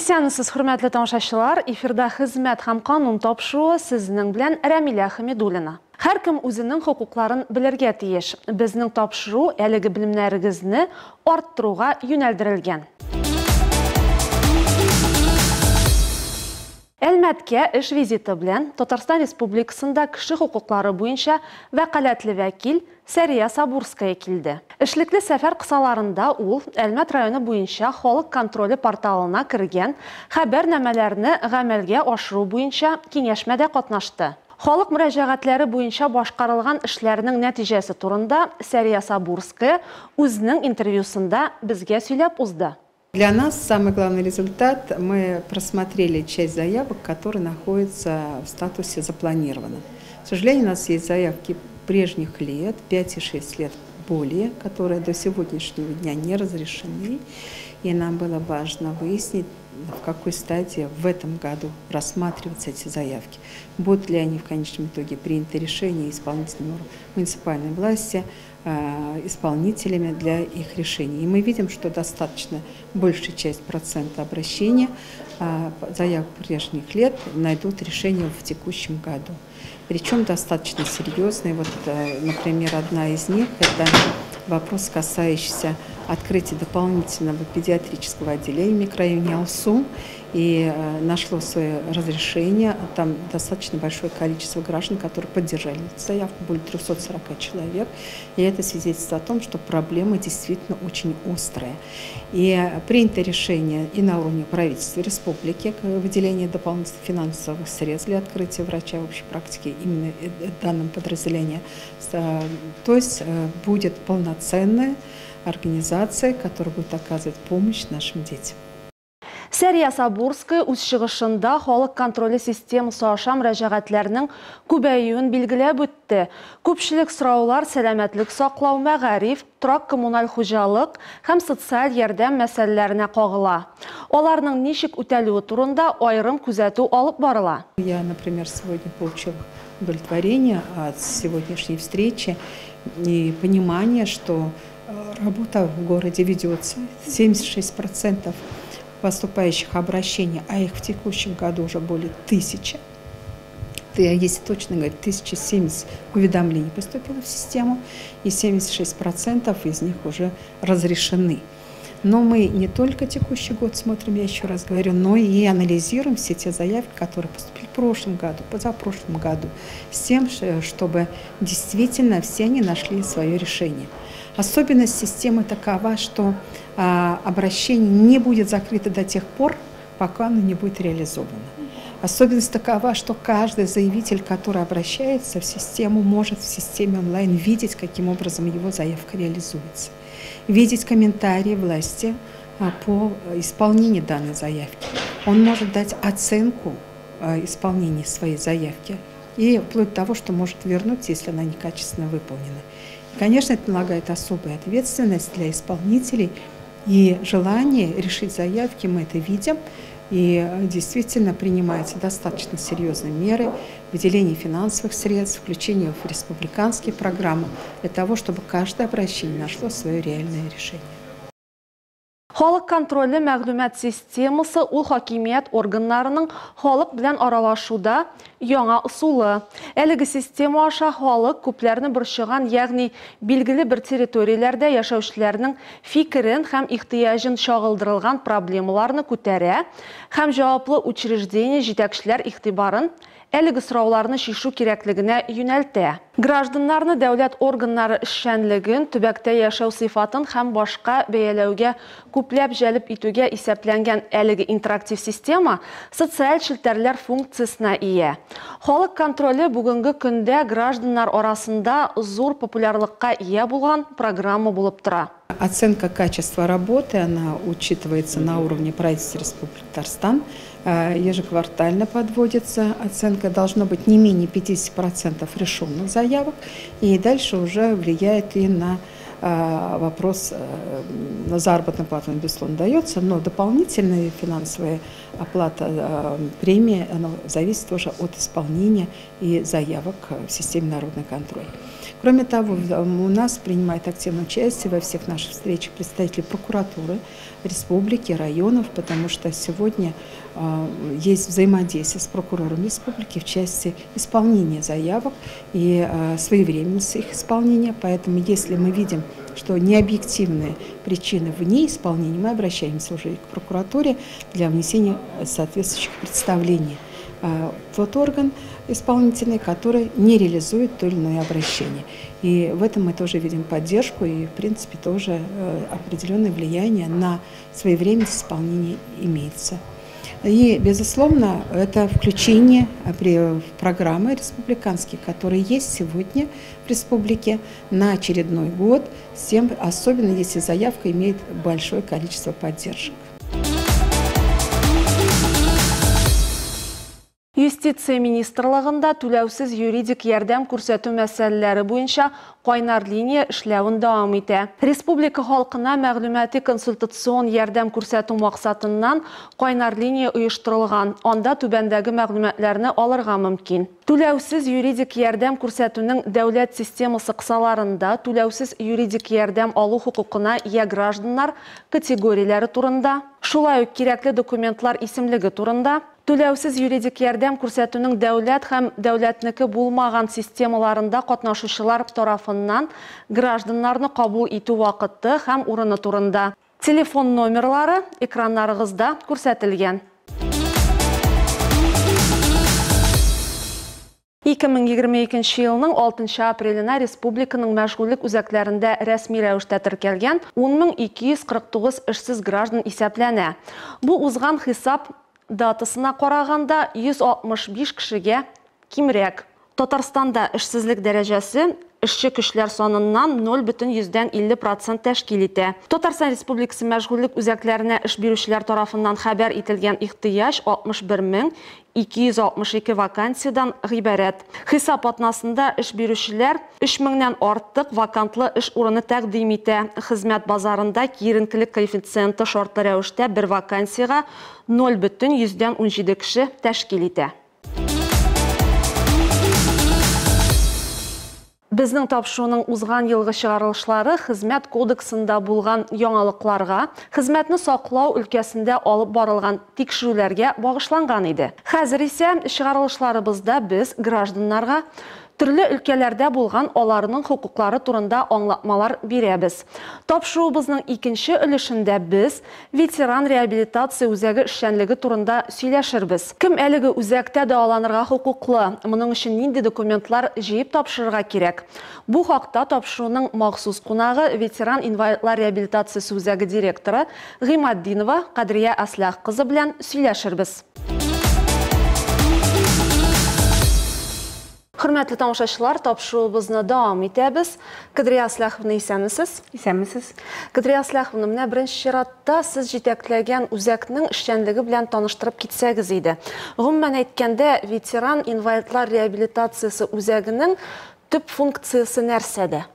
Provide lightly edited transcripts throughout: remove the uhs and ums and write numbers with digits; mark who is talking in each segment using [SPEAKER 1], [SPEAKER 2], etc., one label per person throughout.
[SPEAKER 1] Исәнмесез, хөрмәтле тамашачылар! Эфирда «Хезмәт һәм канун» тапшыруы, сезнең белән Рәмилә Хәмидуллина. Һәркем үзенең хокукларын белергә тиеш. Безнең тапшыру әлеге белемнәрегезне арттыруга юнәлдерелгән. Әлмәткә эш визиты белән Татарстан Республикасында кеше хокуклары буенча вәкаләтле вәкил Сәрия Сабурская килде. Эшлекле сәфәр кысаларында ул Әлмәт районы буенча халык контроле порталына кергән хәбәрнамәләрне гамәлгә ашыру буенча киңәшмәдә катнашты. Халык мөрәҗәгатьләре буенча башкарылган эшләрнең нәтиҗәсе турында Сәрия Сабурская үзенең интервьюсында безгә сөйләп узды.
[SPEAKER 2] Для нас самый главный результат – мы просмотрели часть заявок, которые находятся в статусе «запланировано». К сожалению, у нас есть заявки прежних лет, 5 и 6 лет более, которые до сегодняшнего дня не разрешены. И нам было важно выяснить, в какой стадии в этом году рассматриваются эти заявки. Будут ли они в конечном итоге приняты решения исполнительными муниципальной власти, исполнителями для их решений. И мы видим, что достаточно большая часть процента обращения заявок прежних лет найдут решение в текущем году. Причем достаточно серьезные. Вот, например, одна из них – это вопрос, касающийся открытия дополнительного педиатрического отделения в микрорайоне Алсу. И нашло свое разрешение. Там достаточно большое количество граждан, которые поддержали эту заявку, более 340 человек. И это свидетельство о том, что проблема действительно очень острая. И принято решение и на уровне правительства республики выделение дополнительных финансовых средств для открытия врача в общей практике именно в данном подразделении. То есть будет полноценная организация, которая будет оказывать помощь нашим детям.
[SPEAKER 1] Сәрия Сабурская үз чыгышында халык контроле системасы аша мөрәҗәгатьләрнең күбәюен билгеләп үтте. Күпчелек сораулар сәламәтлек саклау, мәгариф, торак-коммуналь хуҗалык һәм социаль ярдәм мәсьәләләренә кагыла. Аларның ничек үтәлүе турында аерым күзәтү алып барыла.
[SPEAKER 2] Я, например, сегодня получила удовлетворение от сегодняшней встречи и понимание, что работа в городе ведется. 76% поступающих обращений, а их в текущем году уже более 1000. Если точно говорить, 1070 уведомлений поступило в систему, и 76% из них уже разрешены. Но мы не только текущий год смотрим, я еще раз говорю, но и анализируем все те заявки, которые поступили в прошлом году, позапрошлом году, с тем, чтобы действительно все они нашли свое решение. Особенность системы такова, что обращение не будет закрыто до тех пор, пока оно не будет реализовано. Особенность такова, что каждый заявитель, который обращается в систему, может в системе онлайн видеть, каким образом его заявка реализуется, видеть комментарии власти по исполнению данной заявки. Он может дать оценку исполнения своей заявки и вплоть до того, что может вернуть, если она некачественно выполнена. И, конечно, это налагает особую ответственность для исполнителей и желание решить заявки, мы это видим. И действительно принимаются достаточно серьезные меры, выделение финансовых средств, включение в республиканские программы для того, чтобы каждое обращение нашло свое реальное решение.
[SPEAKER 1] Халык контроле мәгълүмат системасы ул хакимият органнарының халык белән аралашуда яңа ысулы. Әлеге система аша халык күпләрне борчыган, ягъни билгеле бер территорияләрдә яшәүчеләрнең фикерен һәм ихтыяҗын чагылдырылган проблемаларны күтәрә һәм җаваплы учреждение җитәкчеләр игътибарын әлеге сорауларны чишү кирәклегенә юнәлтә. Гражданнарны дәүләт органнары эшчәнлеген, төбәктә яшәү сыйфатын һәм башка бәяләүгә күпләп җәлеп итүгә исәпләнгән әлеге интерактив система социаль челтәрләр функциясенә ия. Халык контроле бүгенге көндә гражданнар арасында зур популярлыкка ия булган программа булып тора.
[SPEAKER 2] Оценка качества работы, она учитывается на уровне правительства Республики Татарстан. Ежеквартально подводится оценка, должно быть не менее 50% решенных заявок. И дальше уже влияет и на вопрос, на заработную плату, он, безусловно, дается, но дополнительная финансовая оплата премии, она зависит тоже от исполнения и заявок в системе народный контроль. Кроме того, у нас принимает активное участие во всех наших встречах представители прокуратуры республики, районов, потому что сегодня есть взаимодействие с прокурором республики в части исполнения заявок и своевременности их исполнения. Поэтому если мы видим, что необъективные причины в неисполнении, мы обращаемся уже и к прокуратуре для внесения соответствующих представлений в тот орган исполнительный, который не реализует то или иное обращение. И в этом мы тоже видим поддержку и, в принципе, тоже определенное влияние на своевременность исполнения имеется. И, безусловно, это включение в программы республиканские, которые есть сегодня в республике на очередной год, с тем, особенно если заявка имеет большое количество поддержек.
[SPEAKER 1] Юстиция министрлыгында түләүсез юридик ярдәм күрсәтү мәсьәләләре буенча кайнар линия эшләвен дәвам итә. Республика халкына мәгълүмати консультацион ярдәм күрсәтү максатыннан кайнар линия оештырылган. Анда түбәндәге мәгълүматларны алырга мөмкин. Түләүсез юридик ярдәм күрсәтүнең дәүләт системасы кысаларында түләүсез юридик ярдәм алу хокукына ия гражданнар категорияләре турында, шулай ук кирәкле документлар исемлеге турында, түләүсез юридик ярдәм күрсәтүнең дәүләт һәм дәүләтнеке булмаган системаларында катнашучылар тарафыннан гражданнарны кабул итү вакыты һәм урыны турында. Телефон номерлары экраннарыгызда күрсәтелгән. 2022 елның 6 апреленә республиканың мәшгульлек үзәкләрендә рәсми рәвештә теркәлгән 10249 эшсез граждан исәпләнә. Бу узган хисап датасына караганда 165 кешегә кимрәк. Татарстанда эшсезлек дәрәҗәсе эшче көчләр саныннан 0,50% тәшкил итә. Татарстан Республикасы мәшгульлек үзәкләренә эш бирүчеләр тарафыннан хәбәр ителгән ихтыяҗ 61262 вакансиядән гыйбарәт. Хисап атнасында эш бирүчеләр 3000-нән артык вакантлы эш урыны тәкъдим итә. Хезмәт базарында киеренкелек коэффициенты шартлы рәвештә бер вакансиягә 0,17 кеше тәшкил итә. Безнең тапшыруның узган елгы чыгарылышлары хезмәт кодексында булган яңалыкларга, хезмәтне саклау өлкәсендә алып барылган тикшерүләргә багышланган иде. Хәзер исә чыгарылышларыбызда без гражданнарга төрле өлкәләрдә булган аларның хокуклары турында аңлатмалар бирәбез. Тапшыруыбызның икенче өлешендә без ветеран реабилитация үзәге эшчәнлеге турында сөйләшербез. Кем әлеге үзәктә дәваланырга хокуклы? Моның өчен нинди документлар җыеп тапшырырга кирәк? Бу хакта тапшыруның махсус кунагы ветеран инвалидлар реабилитациясе үзәге директоры Гыйматдинова Кадрия Аслях кызы белән сөйләшербез. Хөрмәтле тамашачылар, тапшыруыбызны дәвам итәбез. Кадрия Асляховна, исәнмесез?
[SPEAKER 3] Исәнмесез.
[SPEAKER 1] Кадрия Асляховна, менә беренче чиратта сез җитәкләгән үзәкнең эшчәнлеге белән таныштырып китсәгез иде. Гомумән әйткәндә, ветеран инвалидлар реабилитациясе үзәгенең төп функциясе нәрсәдә?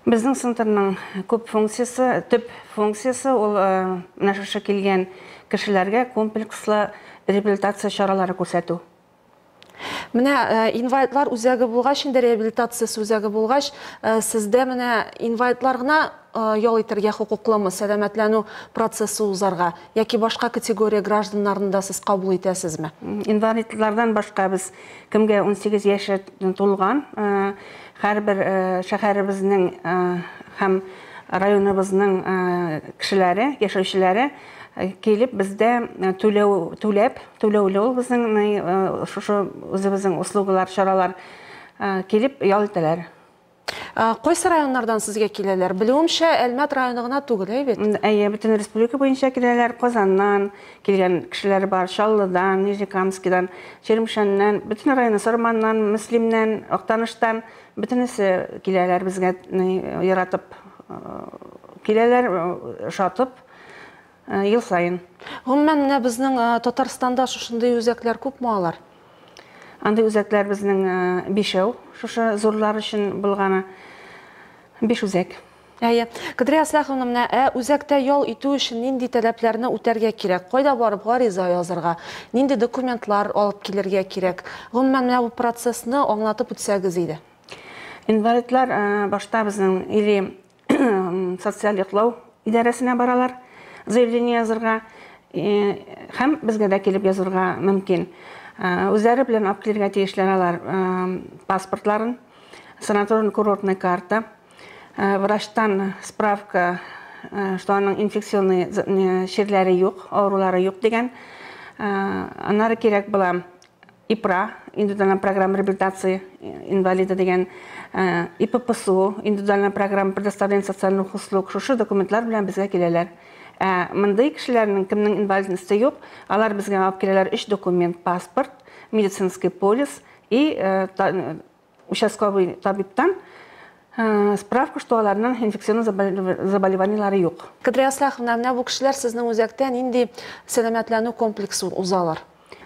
[SPEAKER 3] Безнең центрның күп функциясе, төп функциясе ул менә шушы килгән кешеләргә комплекслы реабилитация чаралары күрсәтү.
[SPEAKER 1] Менә инвалидлар үзәге булгач, инде реабилитациясе үзәге булгач, сездә менә инвалидлар гына ял итәргә хокуклымы, сәламәтләнү процессы узарга яки башка категория гражданнарны да сез кабул итәсезме?
[SPEAKER 3] Инвалидлардан башка без кемгә 18 яше тулган, һәрбер шәһәребезнең һәм районыбызның кешеләре, яшәүчеләре килеп бездә түләү, түләп, түләүле ул безнең шушы үзебезнең услугалар, чаралар килеп ял итәләр.
[SPEAKER 1] Кайсы районнардан сезгә киләләр? Белүемчә, Әлмәт районы гына түгел, әй бит?
[SPEAKER 3] Әйе, бөтен республика буенча киләләр. Казаннан килгән кешеләр бар, Чаллыдан, Нижнекамскидан, Чирмешәннән, бөтен районы, Сарманнан, Мөслимнән, Актаныштан, бөтенесе киләләр безгә, яратып киләләр, ошатып ел сайын.
[SPEAKER 1] Гомумән, менә безнең Татарстанда шушындый үзәкләр күпме алар?
[SPEAKER 3] Андый үзәкләр безнең бишәү, шушы зурлар өчен булганы 5 үзәк.
[SPEAKER 1] Әйе. Кадрия Асляховна, менә үзәктә ял итү өчен нинди таләпләрне үтәргә кирәк? Кайда барып гариза язырга? Нинди документлар алып килергә кирәк? Гомумән, менә бу процессны аңлатып үтсәгез иде.
[SPEAKER 3] Инвалидлар башта безнең или социаль яклау идарәсенә баралар, заявление язырга, һәм безгә дә килеп язырга мөмкин. Үзләре белән алып килергә тиешләр алар паспортларын, санаторно-курортный карта, врачтан справка, что аның инфекционный чирләре юк, авырулары юк дигән. Аннары кирәк була ИПРА, индивидуальная программа реабилитации инвалида дигән, ИППСУ, индивидуальная программа предоставления социальных услуг, шушы документлар белән безгә киләләр. Ә мондый кешеләрнең, кемнең инвалидности юк, алар безгә алып киләләр өч документ: паспорт, медицинский полис и участковый табибтан справка, что аларның инфекционный заболеваниелары юк.
[SPEAKER 1] Кадрия Әслаховна, менә бу кешеләр сезнең үзәктә нинди сәламәтләнү комплексы узалар?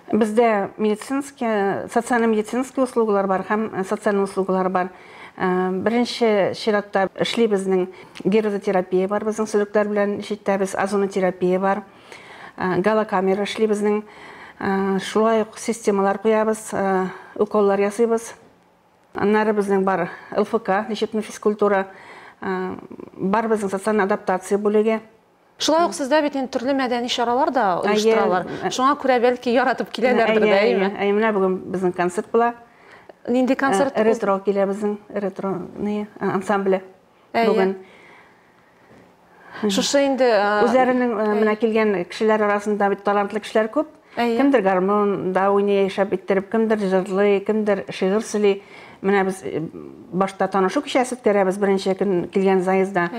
[SPEAKER 3] Бездә медицинский, социально-медицинский услугалар бар һәм социаль услугалар бар. Беренче чиратта эшли безнең гирудотерапия бар, безнең сөлекләр белән ишетәбез, озонотерапия бар, галокамера эшли безнең. Шулай ук системалар куябыз, уколлар ясыйбыз. Аннары безнең бар ЛФК, лечебная физкультура, бар безнең социаль адаптация бүлеге.
[SPEAKER 1] Шулай ук сездә бит инде төрле мәдәни чаралар да оештыралар. Шуңа күрә бәлки яратып киләләрдер дә, әйеме?
[SPEAKER 3] Әйе, менә бүген безнең концерт була.
[SPEAKER 1] Нинди концерт?
[SPEAKER 3] Ретро килә безнең, ретро ансамбле бүген.
[SPEAKER 1] Шушы инде
[SPEAKER 3] үзләренең менә килгән кешеләр арасында бит талантлы кешеләр күп. Кемдер гармунда уйный, шәп иттереп, кемдер җырлый, кемдер шигырь сөйли. Менә без башта танышу кичәсе үткәрәбез беренче көн килгән заездда.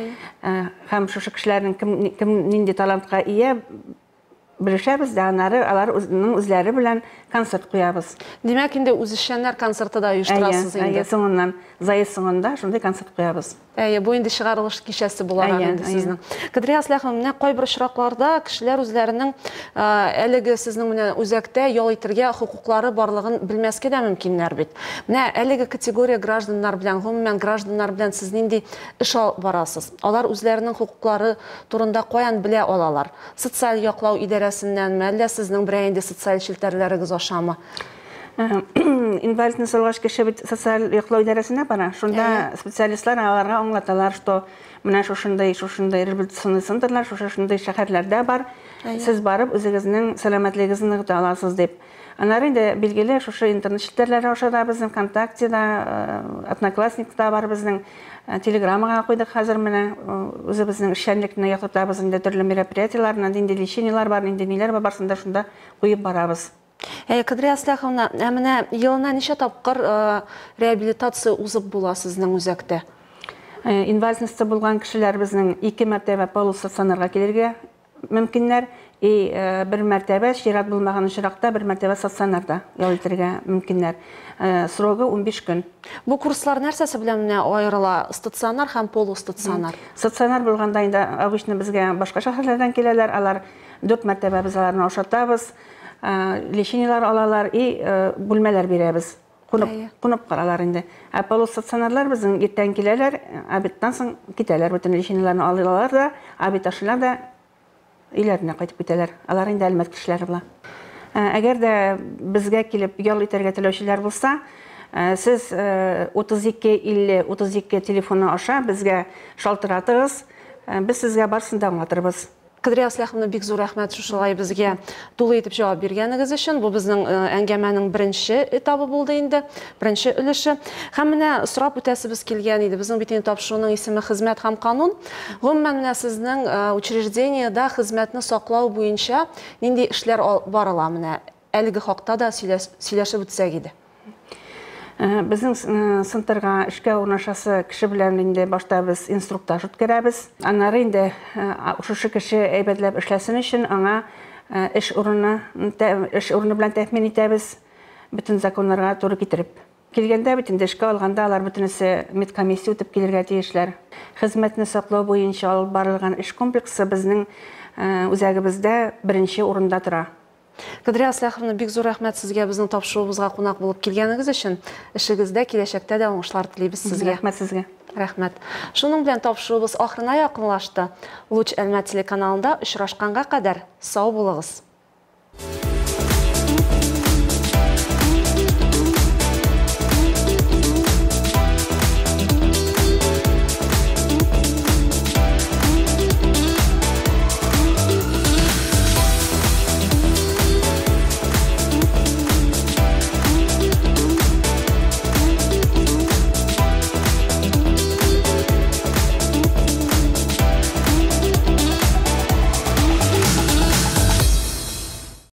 [SPEAKER 3] Һәм шушы кешеләрнең кем, кем нинди талантка ия белешәбез дә, аннары алар үзенең үзләре белән концерт куябыз.
[SPEAKER 1] Димәк, инде үзешчәннәр концерты да оештырасыз инде.
[SPEAKER 3] Әйе, соңыннан, заезд соңында шундый концерт куябыз.
[SPEAKER 1] Әйе, бу инде чыгарылыш кичәсе буларак инде сезнең. Кадрия Әслаховна, менә кайбер очракларда кешеләр үзләренең әлеге сезнең менә үзәктә ял итәргә хокуклары барлыгын белмәскә дә мөмкиннәр бит. Менә әлеге категория гражданнар белән, гомумән гражданнар белән сез нинди эш алып барасыз? Алар үзләренең хокуклары турында каян белә алалар? Социаль яклау идарәсеннәнме, әллә сезнең берәр инде социаль челтәрләрегез ашамы?
[SPEAKER 3] Инвалидность алгач кеше бит социаль яклау идарәсенә бара. Шунда специалистлар аларга аңлаталар, что менә шушындый, шушындый реабилитационный центрлар, шушындый шәһәрләрдә бар. Сез барып үзегезнең сәламәтлегегезне ныгыта аласыз дип. Аннары инде билгеле шушы интернет челтәрләре аша да безнең ВКонтактеда, Одноклассникта бар безнең, Телеграммага куйдык хәзер менә үзебезнең эшчәнлекне яктыртабыз инде, төрле мероприятиеләрне, нинди лечениелар бар, нинди ниләр бар, барысын да шунда куеп барабыз.
[SPEAKER 1] Кадрия Әслаховна, ә менә елына ничә тапкыр реабилитация узып була сезнең үзәктә?
[SPEAKER 3] Инвалидностьта булган кешеләр безнең 2 мәртәбә полустационарга килергә мөмкиннәр, и бер мәртәбә чират булмаган очракта бер мәртәбә стационарда ял итәргә мөмкиннәр. Срогы 15 көн.
[SPEAKER 1] Бу курслар нәрсәсе белән менә аерыла? Стационар һәм полустационар.
[SPEAKER 3] Стационар булганда инде обычно безгә башка шәһәрләрдән киләләр, алар 4 мәртәбә без аларны ашатабыз, лечениелар алалар и бүлмәләр бирәбез. Кунып каралар инде. Ә полустационарлар безнең иртән киләләр, обедтан соң китәләр, бөтен лечениеләрне алалар да, обед ашыйлар да өйләренә кайтып китәләр. Алар инде Әлмәт кешеләре була. Әгәр дә безгә килеп ял итәргә теләүчеләр булса, сез 32 50 32 телефоны аша безгә шалтыратыгыз, без сезгә барысын да аңлатырбыз.
[SPEAKER 1] Кадрия Әслаховна, бик зур рәхмәт шушылай безгә тулы итеп җавап биргәнегез өчен. Бу безнең әңгәмәнең беренче этабы булды инде, беренче өлеше. Һәм менә сорап үтәсебез килгән иде. Безнең бит инде тапшыруның исеме Хезмәт һәм канун. Гомумән, менә сезнең учреждениедә хезмәтне саклау буенча нинди эшләр барыла? Менә әлеге хакта да сөйләшеп үтсәк иде.
[SPEAKER 3] Безнең центрга эшкә урнашасы кеше белән инде башта без инструктаж үткәрәбез. Аннары инде шушы кеше әйбәтләп эшләсен өчен аңа эш урыны белән тәэмин итәбез, бөтен законнарга туры китереп. Килгәндә бит инде эшкә алганда алар бөтенесе медкомиссия үтеп килергә тиешләр. Хезмәтне саклау буенча алып барылган эш комплексы безнең үзәгебездә беренче урында тора.
[SPEAKER 1] Кадрия Әслаховна, бик зур рәхмәт сезгә безнең тапшыруыбызга кунак булып килгәнегез өчен. Эшегездә, киләчәктә дә уңышлар телибез сезгә.
[SPEAKER 3] Рәхмәт сезгә.
[SPEAKER 1] Рәхмәт. Шуның белән тапшыруыбыз ахырына якынлашты. Луч Әлмәт телеканалында очрашканга кадәр сау булыгыз.